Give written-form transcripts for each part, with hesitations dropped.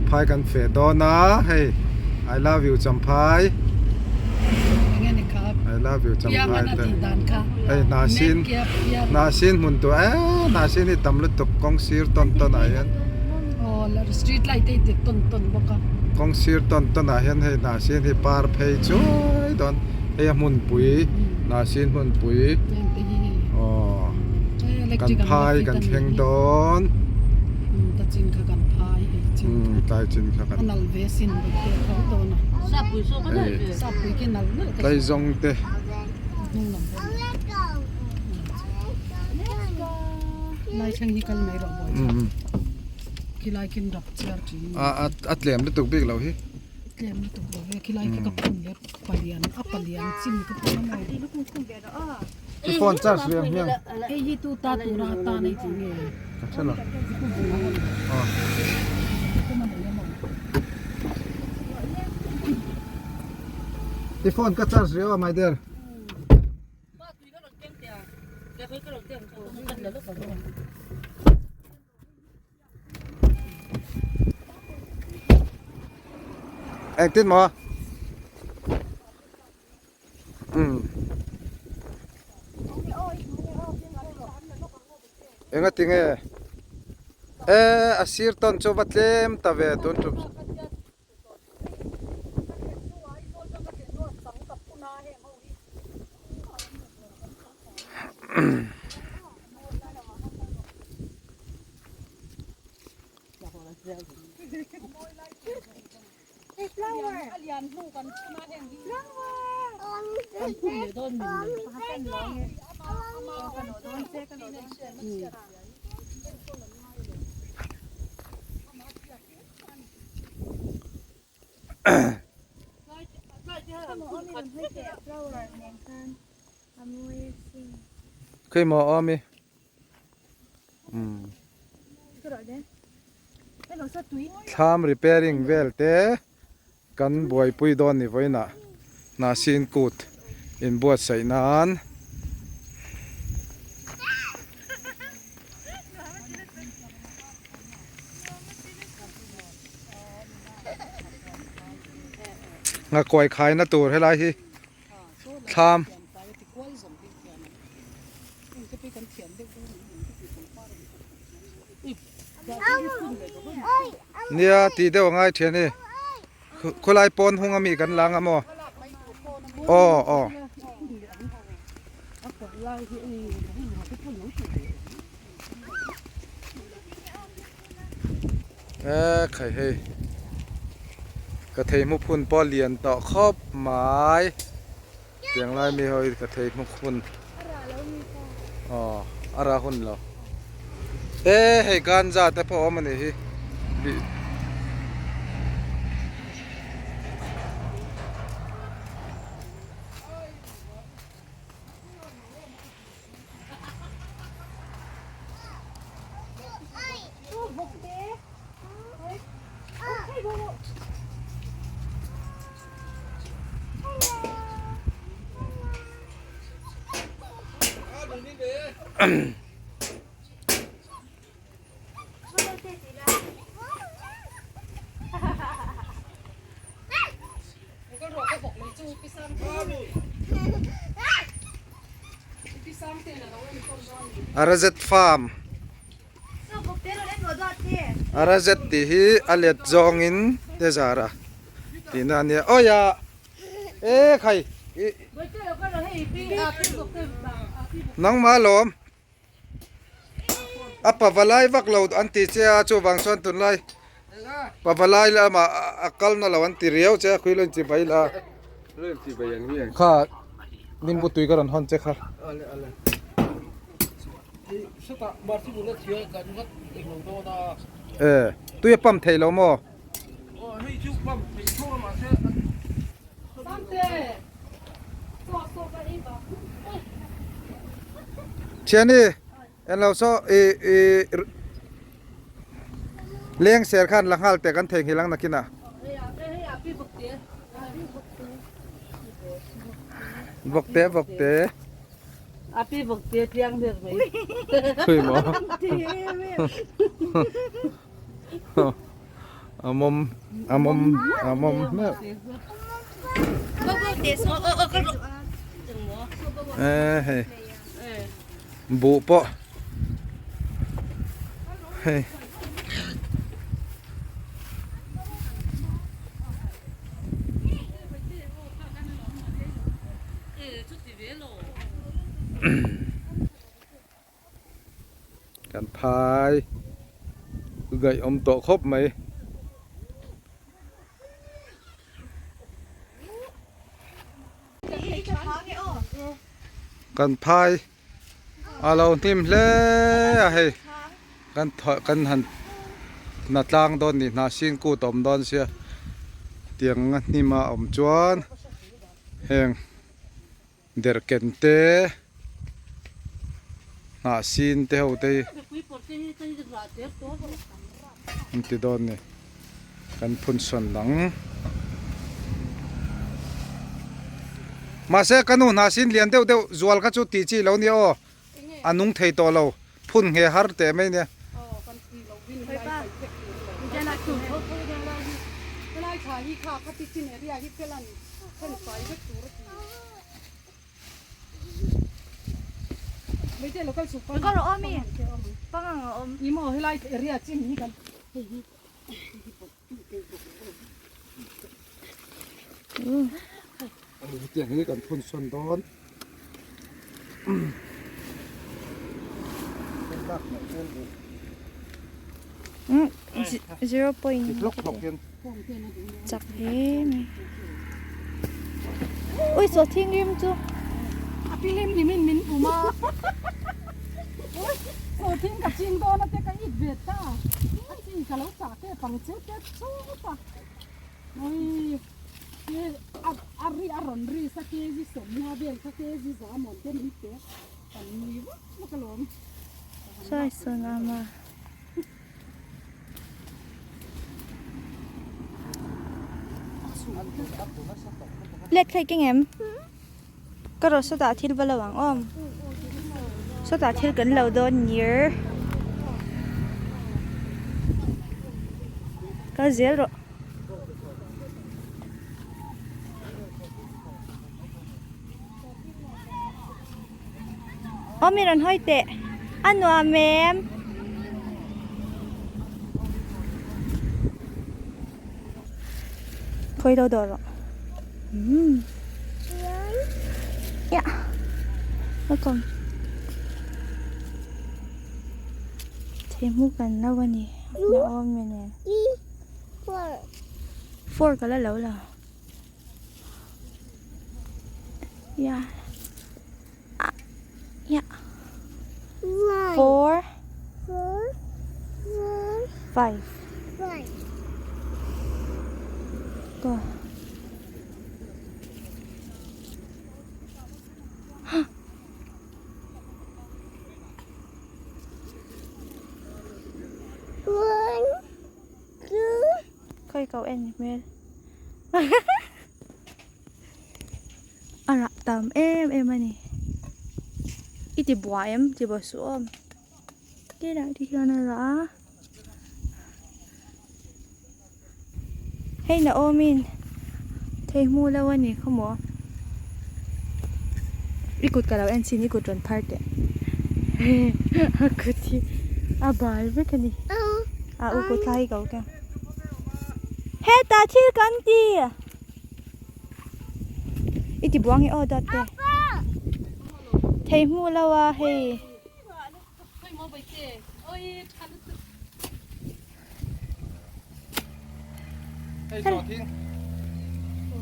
Champhai kan feh dawn a hei I love you Champhai I love you Champhai te hei hnahsin hnahsin hmun tur eee hnahsin hi tam lutuk kawng sir tawn tawn ah hian kawng sir tawn tawn ah hian hei hnahsin hi par phei chuai dawn hei a hmunpui hnahsin hmunpui aw kan phai kan thleng dawn. Tlai chin kha kan tlai zawng te. A tlem lutuk bik lo hi. I phone charge ve ang hmiang. Hei hi tu ta tura a tan ei tih nge? Ka hre lo. Aw. I phone ka charge riau a my dear. Engtin maw? Umm. Enga tinge? E a sir tawn chu va tlem ta ve tun tum. Khi maw awm i Thlam repairing vel te kan buaipui dawn ni vawiinah Hnahsin kut inbuatsaih nan Nghakuai khaina tur helai hi thlam. Nia tih deuh a ngai thian ni khawlai pawn hung ami kan la ang a maw aw aw. E khai hei ka thei hmu phun pawh lian tawh khawp mai tiang lai mi ho hi ka thei hmu phun aw a rah hun lo e hei ganja te pawh a awm a nih hi. Arazet farm Arazet tih hi a let zawngin te zar a tihna a nia awi a e khai nangmah alawm. A pavalai vak lo an ti che a chuvang chuan tunlai pavalai lamah a kal na lo an ti riau che a khui lo in chibai la kha nimbu tui ka rawn hawn che kha. E tui a pump thei lo maw? Thiani en lo saw i i leng ser khan la nghal teh kan theihnghilh ang nakin ah vawk te vawk te khui maw. A mawm a mawm a mawm hmel. Ehh hei buh pawh hei. Kan phai gaih awm tawh khawp mai. Kan phai a lo hnim hle a hei kan kan han hna tlang dawn ni hna sin kut a awm dawn sia tiang a hnim a awm chuan heng. Derhken te, hnah sin te ho te hi an ti dawn ni. Kan phun sawn dang. Mahse ka nu hnah sin lian deuh deuh zual kha chu tih chi lo nia aw. A nung thei tawh lo. Phun nghe har teh mai nia. Hetiang hi kan phun sawn dawn. Zero point chak hle mai ui chaw thinrim chu a pilim hlimin min bum a ui chaw thing ka ching dawn a te ka it ve ta a chi ka lo chah te pang che te chut a ui a ri a rawn ri sa kg sawmnga vel kha kg za mawn te min pe kan nui vak vak alawm. Sawi sawn a ma. Plate kha i keng em? Ka rawh sawtah thil va lo ang awm. Sawtah thil kan lo dawn nir. Kal zel rawh. Aw mi rawn hawi teh a nuam em? Khawi lo dawh rawh umm yeah welcome thei hmu kan lo a ni a awm e nen four ka la lo la. Yeah. Yeah. 4 5 Go. Khawi ko en hmel. A rah tam em em a ni. I ti buai em ti buai suh awm. Tirah te hian a rah a. Hei na awmin thei hmu lo a ni khaw maw. I kut ka lo en chin i kut rawn phar teh. A kut hi a bal vek a ni. A u kut thla hi ka u keng. Hetah thil kan ti! I ti buang i aw dawt te. Thei hmu lo a hei.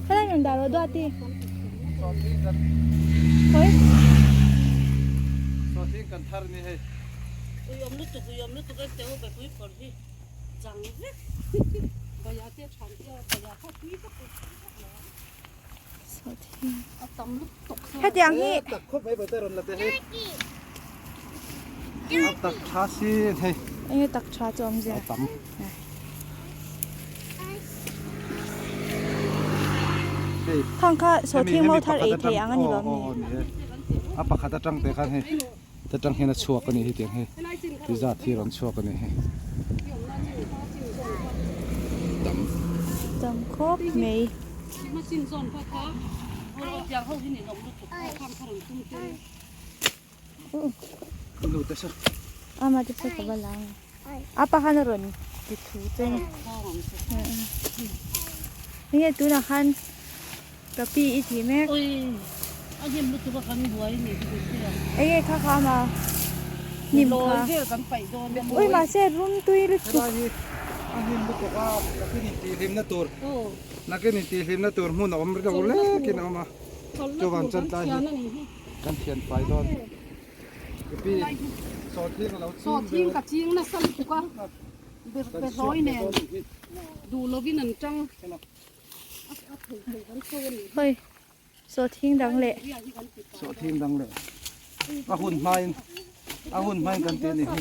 Helai rawn dah rawh dawt i. Khawi. Sawhthing kan thar ni hei. Uiawm lutuk uiawm lutuk en teh u bepui phawrh hi chang vek. Baya te than te baya kha tui vak u. Sawhthing. A tam lutuk. Hetiang hi. Tak khawp mai bate rawn la teh hei. A tak tha si hei. Enge tak tha chu awm zia. A tam. Khang kha sawhthing mau thar ei thei ang a ni lo mi. A pakhat atang te khan hei ta tang hian a chhuak a ni hi tiang hei ti zat hi a rawn chhuak a ni hei. khawp mai. Ama te chu ka va la ang a pa khan a rawn ti thu che ni enge tunah khan ka pi i tih mek enge kha kha ama hnim kha ui mahse rum tui lutuk Nakin intihhlimna tur hmun a awm reuh lekin a awm a chuvan chuan tlai hi kan thian fai dawn pi sawhthing a lo ching sawhthing ka ching nasa lutuk a behlawi nen duh lovin an tang a thei thei kan sawi a nih hi sawhthing dang leh sawhthing dang leh a hun hmain a hun hmain kan tih a nih hi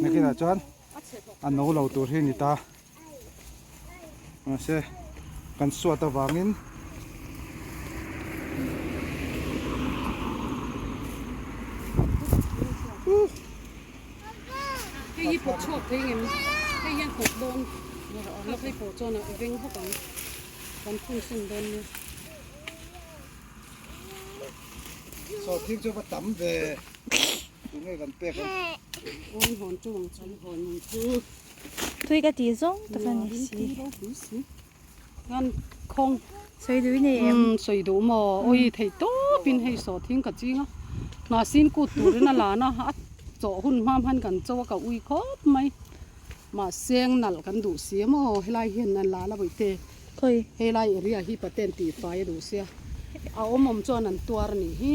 nakinah chuan a no lo tur hi a ni ta. Mahse kan suat avangin Hei hi pawt chhuak thei ngem hei hian pawt dawn lawk hei pawh chuan a veng vak ang kan phun sun dawn nia. Sawhthing chu va tam ve tunge kan pek ang. Awn hawn chu ang chu hawn ang chu. Tui ka tih zawng tak a ni si. Sawi duh i nei em? Sawi duh maw? Awi theih tawpin hei sawhthing ka ching a, hnahsin kut turin a lan a, a chawh hun hma hman kan cho a ka ui khawp mai. Mahse nalh kan duh si a maw helai hian an la la vawi te. Khawi? Helai area hi paten tihfai a duh sia, a awm awm chuan an tuar a nih hi.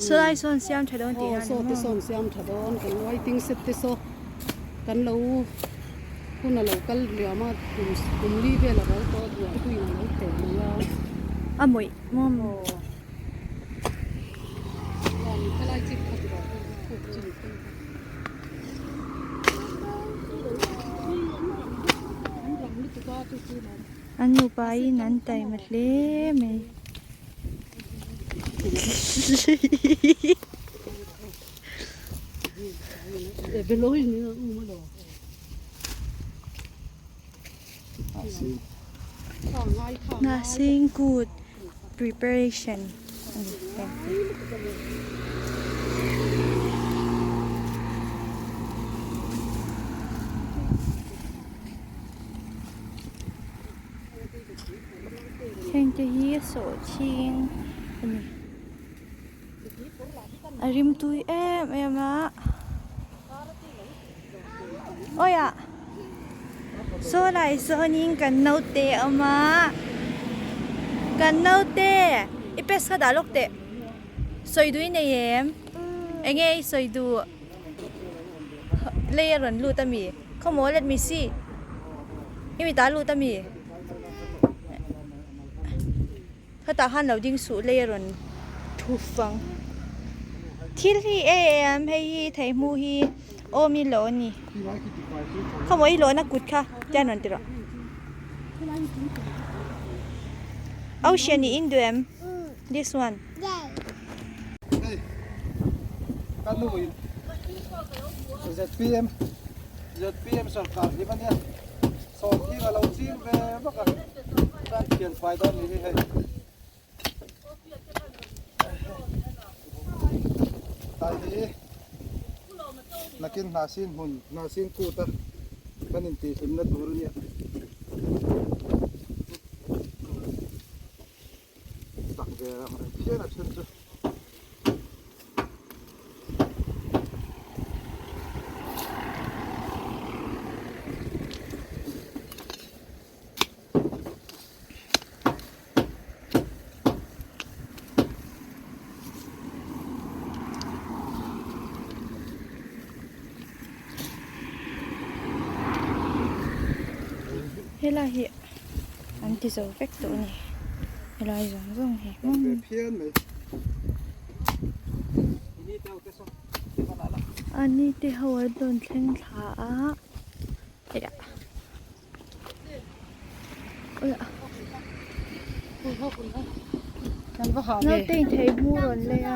Sawlai sawn siam tha dawn tih na ni maw? Aw saw te sawn siam tha dawn kan waiting set te saw kan lo hun a lo kal liam a kum kum li vel a ro tawh duah tuin a lo teh mai a. A mawih maw maw? Aw khalai chip kha tih rawh khuk chin phei kha. An nupa in an taima hle mai. Hnahsing kut preparation a ni heng hi. Heng te hi sawhthing a ni a rim tui em em a awi ah saw lai sawnin kan naute a awm a kan naute i pes kha dah lawk teh sawi duh i nei em eng nge i sawi duh lei a rawn lut a mi khawmaw let me see i mi ta lut a mi. Hetah khan lo ding suh lei a rawn thu fang. Thil hi em hei hi theihmu hi awm i lo a ni. Khawmaw i lawhna kut kha tian rawn ti rawh. Ocean i in duh em? This one. Hei ka nu in zpm zpm sarkar hi mania. Sawhthing a lo ching ve vak a, chuan thian fai dawn ni hi hei. Tlai hi nakin hnahsin hmun hnahsin kut a kan intihhlimna tur a nia. Tak ve ang reng phian a then chu. Helai hi an ti zo vek tawh a ni helai zawng zawng hi a ni te ho an rawn thleng thla a naute in theihmu rawn lei a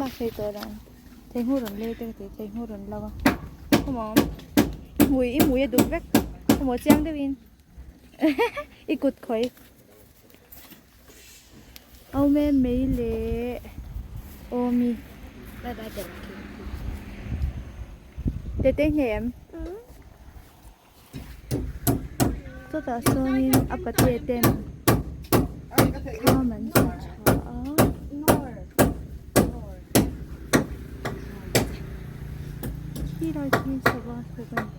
lak thei tawh lo ang theihmu rawn lei te ka ti theihmu rawn lo a khawmaw hmui i hmui a duh vek khawmaw chiang deuhin. I kut khawi. Awm e mai leh awmi. Bye bye teh khi. Tete hne em? Chutah sawnin a pate ten thlam an sa tha a. Khi lai khi sava thawk a ni.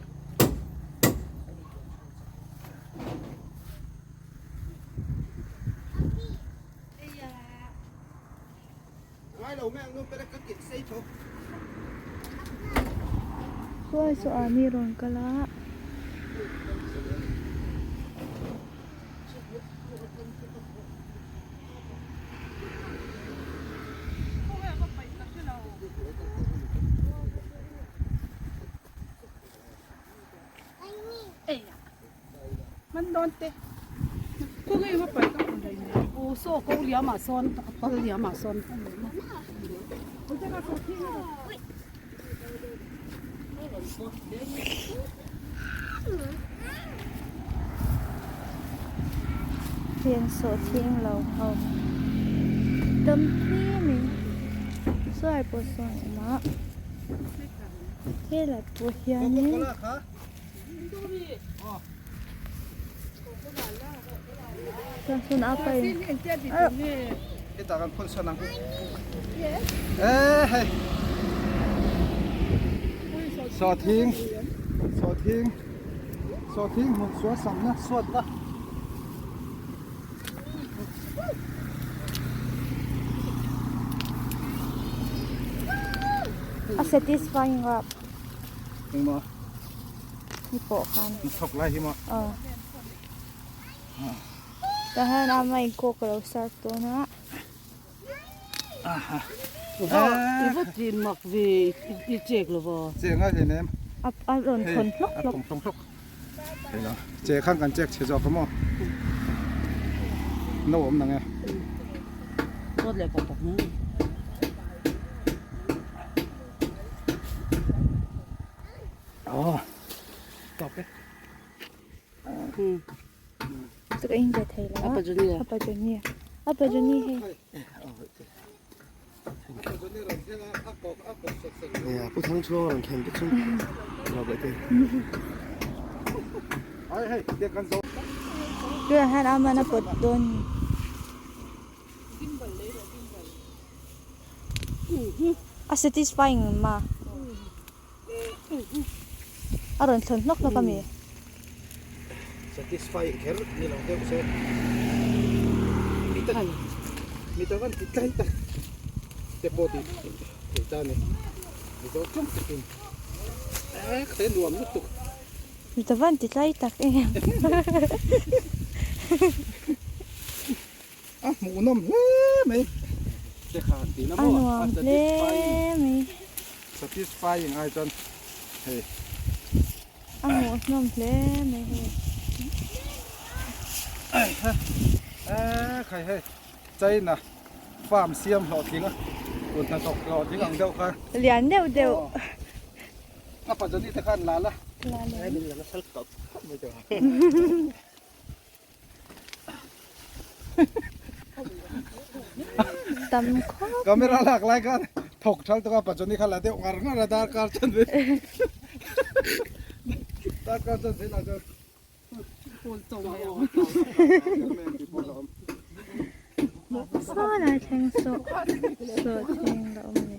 Khuai saw ah mi rawn kal a. Man dawn te khaw nge va paih ka hmu daih mai aw saw ko liam ah sawn a pal liam ah sawn Heng sawh thiang lo ho tam hle mai sawi pawh sawn a awm a helai pawh hianin. Chuan a pa in Sawhthing sawhthing sawhthing hmun sual samna suatna. A satisfying rap. Engmaw? Ni pawh khan. Ni thawk lai hi maw? Aw. Tah hian a ama in coke a lo serve dawn a. Aha. I va tin mak ve i chek lo va. Chek ngai hlei nem. A a rawn thawn hlawk hlawk. A thawn hlawk hlawk. Hei lo. Chek khan kan chek chhe zawk a maw? No awm nang e. Dawt leh pawp pawp. Aw tawp e. Chu ka in ve thei lo a. Apa Johnny a. Apa Johnny a. Apa Johnny hei. Nia pu thang chhuang rawn thlen te chu lo beh te. Ai hei tiang kan zo. Tunah hian a man a pawt dawn ni. A satisfying em a? A rawn thlawn hlawk hlawk a mi? Satisfying kher ni lo deuh se. Mi ta van ti tlai ta te pawh ti thei ta ni. Mizo tlawm takin ek te nuam lutuk. Mi ta van ti tlai tak em. A hmuhnawm hle mai te khan tih na maw a hle mai satisfying ai chuan hei a hmuhnawm hle mai hei e khai hei China farm siam hlawhtling a kut hnathawk hlawhtling ang deuh kha lian deuh deuh a pajani te khan la la la la Tam khawp. Camera lak lai khan thawk thal tawk a pachawni kha la deuh ngar ngar a darkar chan ve darkar chan ve lah chuan Saw lai thleng saw saw thleng la awm a ni.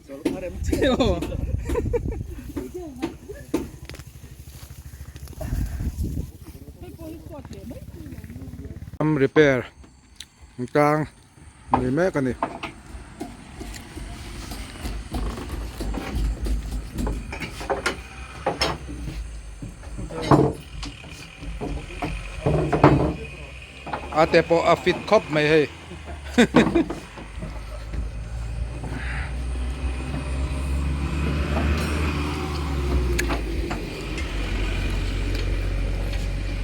Ram repair tang ni mek a ni. A te pawh a fit khawp mai hei.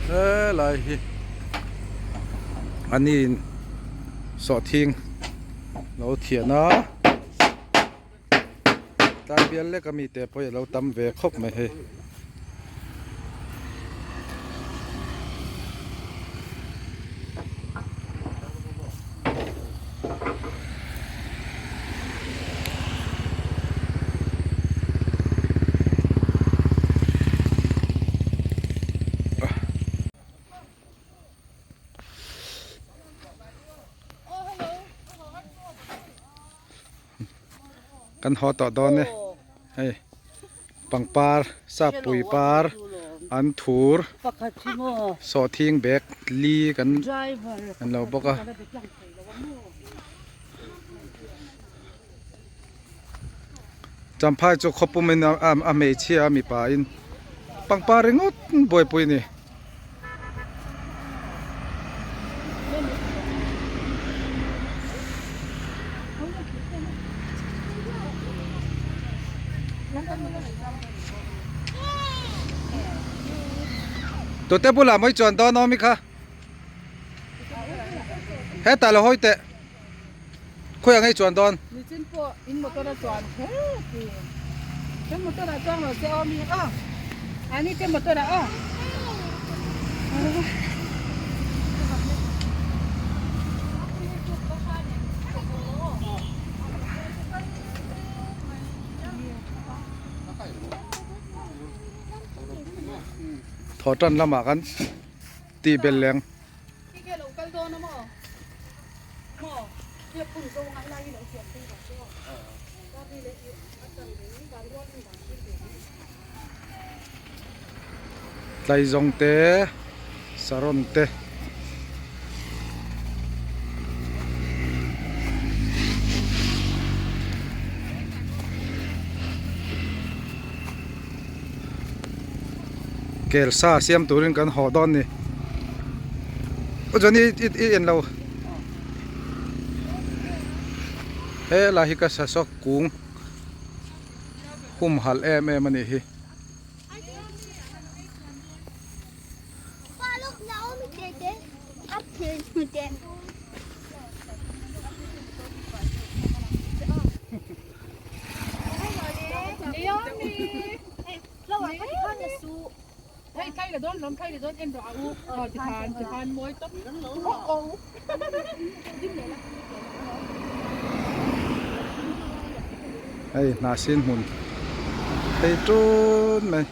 Helai hi a niin sawhthing lo thian a tlai bial lek a mite pawh hi a lo tam ve khawp mai hei. Kan haw tawh dawn e. Hei pangpar sappui par an thur sawhthing bag li kan an lo bawk a. Champhai chu khawpum in a hmeichhia a mipa in pangpar ringawt buaipui a ni. Tute bulah mai chuan dawn awm i kha hetah lo hawi teh khawiah ngei chuan dawn. Nichin pawh in motor a chuan kher ti kan motor ah chuang lo se awm hi aw ani te motor ah aw. Thaw tan lamah kan tih bel leng. Tlaizawng te saron te kel sa siam turin kan haw dawn ni aw chuan i i en lo helai hi ka sasawk kung humhalh em em a nih hi. Hei hnahsin hmun phei tun mai.